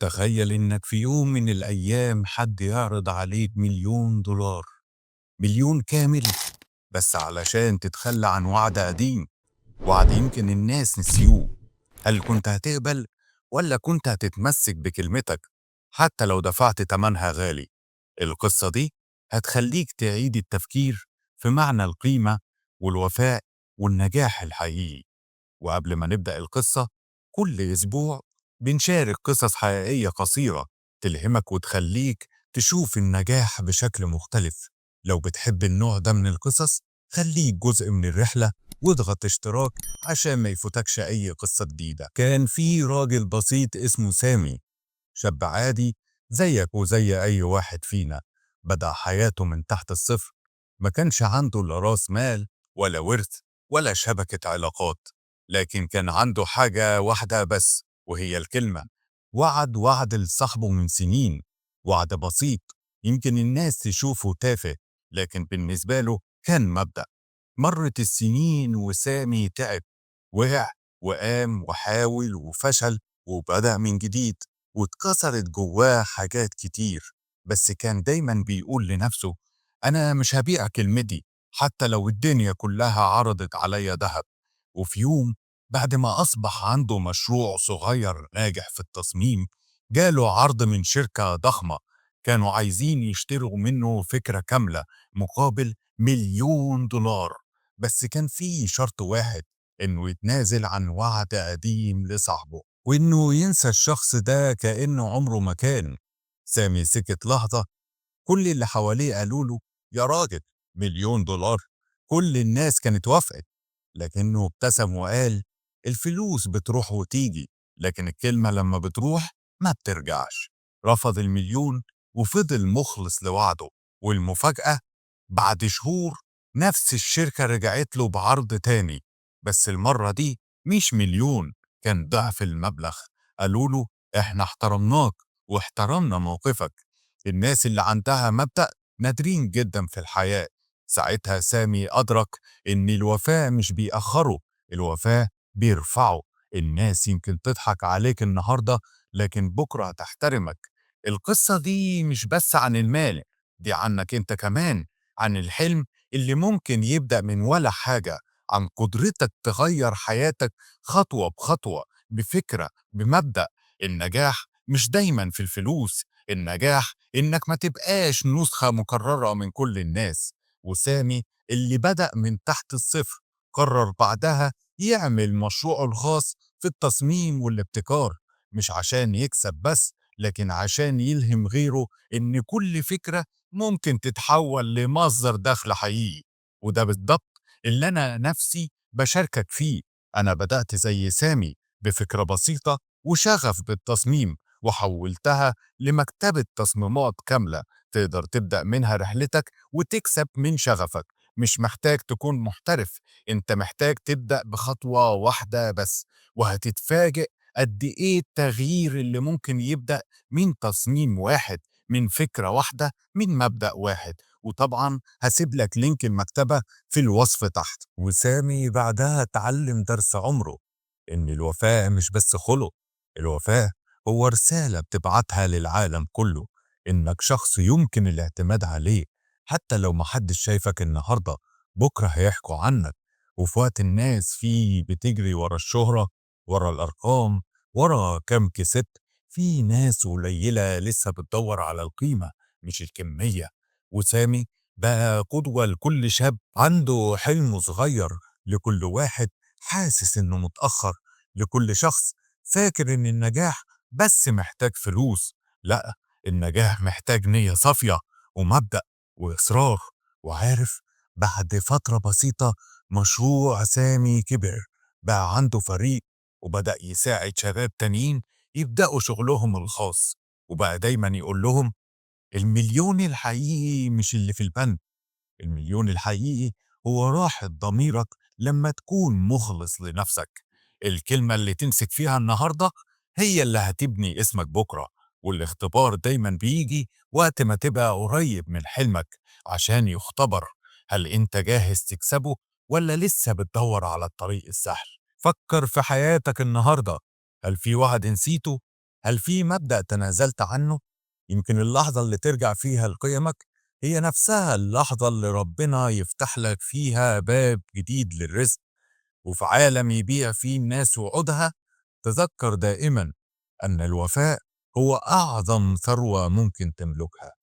تخيل إنك في يوم من الأيام حد يعرض عليك $1,000,000، مليون كامل، بس علشان تتخلى عن وعد قديم، وعد يمكن الناس نسيوه. هل كنت هتقبل ولا كنت هتتمسك بكلمتك حتى لو دفعت تمنها غالي؟ القصة دي هتخليك تعيد التفكير في معنى القيمة والوفاء والنجاح الحقيقي. وقبل ما نبدأ القصة، كل أسبوع بنشارك قصص حقيقية قصيرة تلهمك وتخليك تشوف النجاح بشكل مختلف. لو بتحب النوع ده من القصص، خليك جزء من الرحلة واضغط اشتراك عشان ما يفوتكش أي قصة جديدة. كان في راجل بسيط اسمه سامي، شاب عادي زيك وزي أي واحد فينا، بدأ حياته من تحت الصفر. ما كانش عنده لا راس مال ولا ورث ولا شبكة علاقات، لكن كان عنده حاجة واحدة بس، وهي الكلمة. وعد لصاحبه من سنين، وعد بسيط يمكن الناس تشوفه تافه، لكن بالنسبة له كان مبدأ. مرت السنين وسامي تعب، وقع وقام وحاول وفشل وبدأ من جديد، واتكسرت جواه حاجات كتير، بس كان دايما بيقول لنفسه: أنا مش هبيع كلمتي حتى لو الدنيا كلها عرضت عليا ذهب. وفي يوم، بعد ما أصبح عنده مشروع صغير ناجح في التصميم، جاله عرض من شركة ضخمة، كانوا عايزين يشتروا منه فكرة كاملة مقابل $1,000,000. بس كان في شرط واحد، إنه يتنازل عن وعد قديم لصاحبه وإنه ينسى الشخص ده كأنه عمره ما كان. سامي سكت لحظة. كل اللي حواليه قالوا له: يا راجل، $1,000,000، كل الناس كانت وافقت. لكنه ابتسم وقال: الفلوس بتروح وتيجي، لكن الكلمة لما بتروح ما بترجعش. رفض المليون وفضل مخلص لوعده. والمفاجأة، بعد شهور نفس الشركة رجعت له بعرض تاني، بس المرة دي مش مليون، كان ضعف المبلغ. قالوا له: احنا احترمناك واحترمنا موقفك. الناس اللي عندها مبدأ نادرين جدا في الحياة. ساعتها سامي أدرك إن الوفاء مش بيأخره، الوفاء بيرفعه. الناس يمكن تضحك عليك النهاردة، لكن بكرة هتحترمك. القصة دي مش بس عن المال، دي عنك انت كمان، عن الحلم اللي ممكن يبدأ من ولا حاجة، عن قدرتك تغير حياتك خطوة بخطوة، بفكرة، بمبدأ. النجاح مش دايما في الفلوس، النجاح إنك ما تبقاش نسخة مكررة من كل الناس. وسامي اللي بدأ من تحت الصفر قرر بعدها يعمل مشروعه الخاص في التصميم والابتكار، مش عشان يكسب بس، لكن عشان يلهم غيره إن كل فكرة ممكن تتحول لمصدر دخل حقيقي. وده بالضبط اللي أنا نفسي بشاركك فيه. أنا بدأت زي سامي بفكرة بسيطة وشغف بالتصميم، وحولتها لمكتبة تصميمات كاملة تقدر تبدأ منها رحلتك وتكسب من شغفك. مش محتاج تكون محترف، انت محتاج تبدأ بخطوة واحدة بس، وهتتفاجئ قد ايه التغيير اللي ممكن يبدأ من تصميم واحد، من فكرة واحدة، من مبدأ واحد. وطبعا هسيب لك لينك المكتبة في الوصف تحت. وسامي بعدها اتعلم درس عمره، إن الوفاء مش بس خلق، الوفاء هو رسالة بتبعتها للعالم كله إنك شخص يمكن الاعتماد عليه، حتى لو محدش شايفك النهاردة، بكرة هيحكوا عنك. وفي وقت الناس فيه بتجري ورا الشهرة، ورا الأرقام، ورا كم كسبت، في ناس قليلة لسه بتدور على القيمة مش الكمية. وسامي بقى قدوة لكل شاب عنده حلم صغير، لكل واحد حاسس إنه متأخر، لكل شخص فاكر إن النجاح بس محتاج فلوس. لا، النجاح محتاج نية صافية ومبدأ وإصرار. وعارف، بعد فترة بسيطة مشروع سامي كبر، بقى عنده فريق، وبدأ يساعد شباب تانيين يبدأوا شغلهم الخاص. وبقى دايما يقول لهم: المليون الحقيقي مش اللي في البنك، المليون الحقيقي هو راحة ضميرك لما تكون مخلص لنفسك. الكلمة اللي تمسك فيها النهاردة هي اللي هتبني اسمك بكرة. والاختبار دايما بيجي وقت ما تبقى قريب من حلمك عشان يختبر، هل انت جاهز تكسبه ولا لسه بتدور على الطريق السهل؟ فكر في حياتك النهاردة، هل في وعد نسيته؟ هل في مبدأ تنازلت عنه؟ يمكن اللحظة اللي ترجع فيها لقيمك هي نفسها اللحظة اللي ربنا يفتح لك فيها باب جديد للرزق. وفي عالم يبيع فيه الناس وعودها، تذكر دائما أن الوفاء هو أعظم ثروة ممكن تملكها.